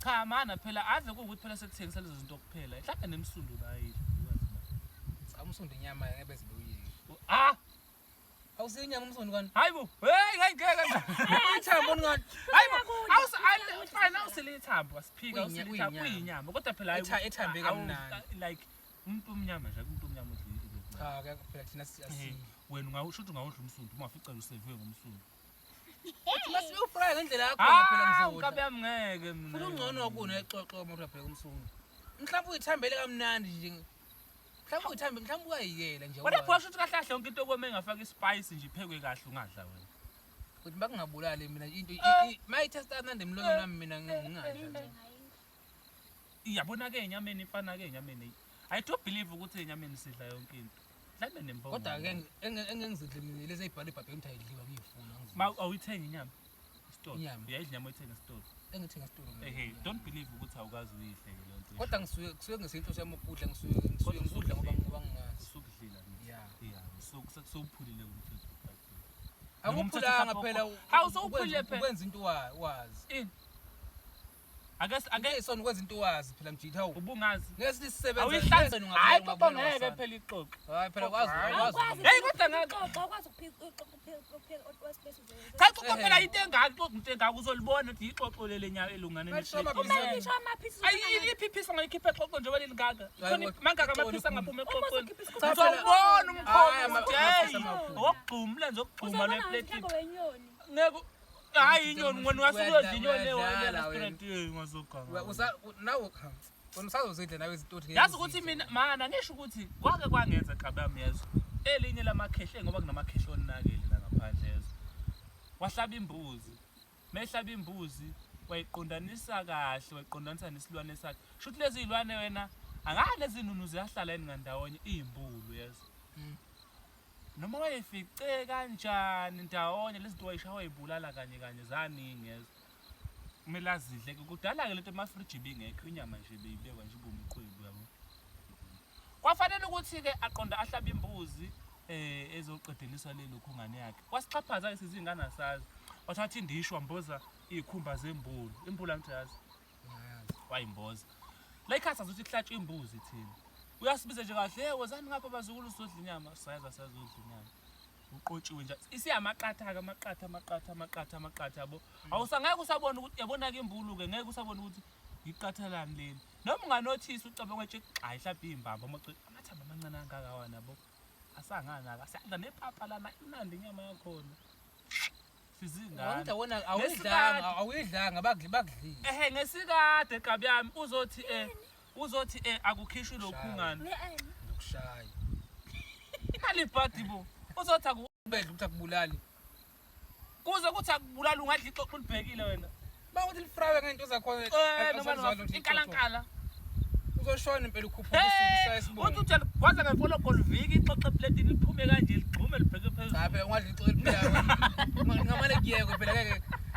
Cha mana phela ave kuwukuthi phela sekuthengisa lezo zinto kuphela. Mhlawumbe nemsundu bayidla. Ukwazi na. Cha umsundu inyama ngeke beze bewuyidla. Ah, Awusiyo inyama umsundu kanti. hayibo. Hey, ngeke ngeke. Ithambo ngani? Hayibo, awus fine awusile ithambo, asiphika awusile Kuyinya- ithambo kuyinyama. kuyinyama. Kodwa phela hayi Ethambe kamnandi. Like umuntu omnyama nje, umuntu omnyama udla into. Cha ke phela thina Eh, Wena ungawusho ukuthi ungawudla umsundu uma ufica useviwe ngomsundu. Uthi masiwufraya ngendlela yakho phela Ah, ngizodla. unkabi yami ngeke mina. Futhi ungcono kunexoxo uma uyabheka umsundu. Mhlawumbe uyithambele kamnandi nje. Mhlawumbe uyithambe mhlawumbe uyayiyela nje. Kodwa phela ukuthi kahle kahle yonke into okome engafaka ispice nje iphekwe kahle ungadla wena. Ukuthi bakungabulali mina into Eh. mayithesta kamnandi emlonyeni wami mina ngingadla nje. Iyabona ke enyameni ifana ke enyameni. I do believe ukuthi enyameni sidla yonke into. Mhlawumbe nembongo. Kodwa ke engengizidle mina lezi ezibhalwe ebhayibhelini ukuthi ayidliwa ngiyifuna ngizidle. Ma awuyithengi inyama. Esitolo. Inyama. Uyayidla inyama oyithenga esitolo. Engithenga esitolo mina. Ehe, don't believe ukuthi awukazi uyidle ke leyo nto. Kodwa ngisuke kusuke ngesinhloso yami ukudla ngisuke ngisuke ngikudla ngoba ngoba ngingazi. Usukudlila mina. Yeah. Yeah, sewuphulile umthetho weBhayibheli. Akuphulanga phela Hawu, sewuphulile phela. Ukwenza into wazi. Ini? Ake ake Ake sona ukwenza into wazi phela mjitha hawu. ubungazi. Ngeke sithi sisebenza. Awuyihlanzi. Hayi xoxo ngeke phela ixoxo. Hayi phela kwazi Hayi. kwazi. Awukwazi Hey, kodwa ngeke- uxoxa, awukwazi ukuphika uxoxa upheka upheka Cha ixoxo phela into engaka ixoxo into engaka uzolibona ukuthi ixoxo leli nyawo elungane Basho neplate. amaphisi. Uma ngisho amaphisi Ayi iphi angayikhipha exoxo njengoba lelingaka. Hayi, Khona mangaka ixoxo amaphisi angaphuma Uma exoxweni. usukhipha Cha, isikhumba phela- Uzowubona umkhono Hayi, ukuthi amaphisi hey, amakhulu. wokugxuma umlenze wokugxuma Uzobona lwepletini. mhlawumbe wenyoni. Ngeke hayi inyoni wena ungasuke uyodla inyoni Uyadlala wena. e-restaurant ungazoganga. Usa nawe wena usazozidla nawe izinto Yazi ukuthi mina mana ngisho ukuthi kwake kwangenza gqaba yami yezwa. Elinye lamakhehle ngoba kunamakhehle onakele la ngaphandle yezwa. Wahlaba imbuzi. Mehlaba imbuzi wayiqondanisa kahle wayiqondanisa nesilwane sakhe. Shuthi lezi zilwane wena angani lezi nunu ziyahlala yini ngandawonye izimbulu yezwa. Noma wayefice kanjani ndawonye lezi zinto wayishaya wayibulala kanye kanye zaningi yezwa. Kumele azidle ke kudala ke lento emafriji ibingekho inyama nje beyibekwa nje ibumqwebu yabo. Kwafanele ukuthi ke aqonda ahlabe imbuzi ezoqedeliswa lelo khungane yakhe. Wasixhaphaza ke sizingane asazi. Wathatha indishi wamboza izikhumba zembulu. Imbulu angithi yazi wayimboza. La ikhathi azuthi kuhlatshwa imbuzi thina. Uyasibiza nje kahle, hey wozani ngapha bazukulu sizodla inyama. Sayaza sazodla inyama. Uqotshiwe nje. Isiyamaqatha ke amaqatha amaqatha amaqatha amaqatha yabo. Awusangeke usabona ukuthi yabona ke imbulu ke ngeke usabona ukuthi iqathalani leli. Noma unganothisa ucabanga ukuthi hayi mhlawumbe izimbambo amathambo amancane angaka wona yabo. Asangana ka siyadla nepapa lana imnandi inyama yakhona. Sizingane. Wonke wona awuyidlanga awuyidlanga bakudli bakudlile. Ehe ngesikade gqabi yami uzothi uzothi akukhishwe lokhungane. Ngizokushaya. Imali ibhadi bo. Uzothi aku Ubedla ukuthi akubulali. kuze kuthi akubulala ungadla ixoxo ulibhekile wena. Bakuthi lifrawe ngento zakhona. Noma noma inkalankala. Uzoshona impela ukhuphuka usuku Hey, isibongo. uthi uthi gwaza ngemfoloko liviki ixoxo epletini liphume kanje ligxume libheke phezulu. Cha phela ungadla ixoxo eliphilayo. Ngamane kuyeke phela ngeke.